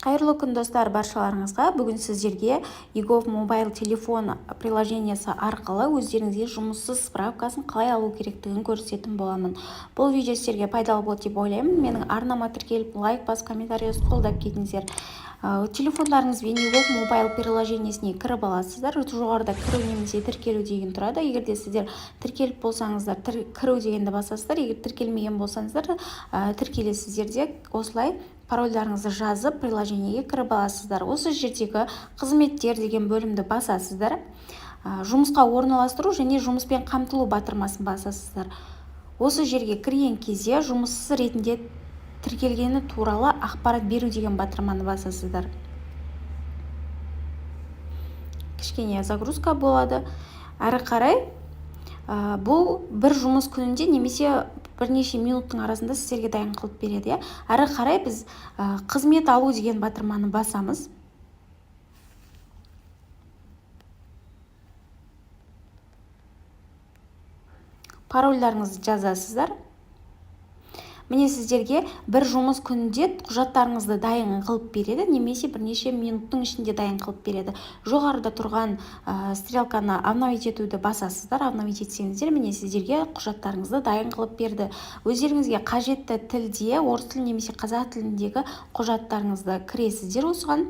Қайырлы күн, достар, баршаларыңызға! Бүгін сіздерге eGov Mobile телефон приложениесі арқылы өздеріңізге жұмыссыз справкасын қалай алу керектігін көрсететін боламын. Бұл видео сіздерге пайдалы болады деп ойлаймын. Менің арнама тіркеліп, лайк басып, комментарий жазып, қолдап кетіңіздер. Телефондарыңызбен eGov Mobile приложениесіне кіріп аласыздар. Жоғарыда «Кіру» немесе «Тіркелу» деген тұрады. Егер де сіздер тіркеліп болсаңыздар, «Кіру» дегенді басасыздар. Егер тіркелмеген болсаңыздар, тіркелесіздер де, осылай парольдарыңызды жазып, приложениеге кіріп аласыздар. Осы жердегі «Қызметтер» деген бөлімді басасыздар. «Жұмысқа орналастыру және жұмыспен қамтылу» батырмасын басасыздар. Осы жерге кірген кезде «Жұмыссыз ретінде тіркелгені туралы ақпарат беру» деген батырманы басасыздар. Кішкене загрузка болады. Әрі қарай бұл бір жұмыс күнінде немесе бірнеше минуттың арасында сіздерге дайын қылып береді, иә. Әрі қарай біз «Қызмет алу» деген батырманы басамыз. Парольдарыңызды жазасыздар. Міне, сіздерге бір жұмыс күнінде құжаттарыңызды дайын қылып береді немесе бірнеше минуттың ішінде дайын қылып береді. Жоғарыда тұрған стрелканы, «Обновить етуді» басасыздар. Обновить етсеңіздер, міне, сіздерге құжаттарыңызды дайын қылып берді. Өздеріңізге қажетті тілде, орыс тілі немесе қазақ тіліндегі құжаттарыңызды кіресіздер осыған.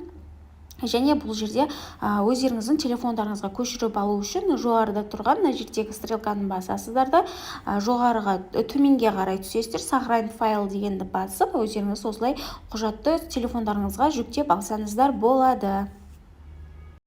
Және бұл жерде өздеріңіздің телефондарыңызға көшіріп алу үшін жоғарыда тұрған мына жердегі стрелканы басасыздар да, жоғарыға, төменге қарай түсесіздер. «Сохранить файл» дегенді басып, өздеріңіз осылай құжатты телефондарыңызға жүктеп алсаңыздар болады.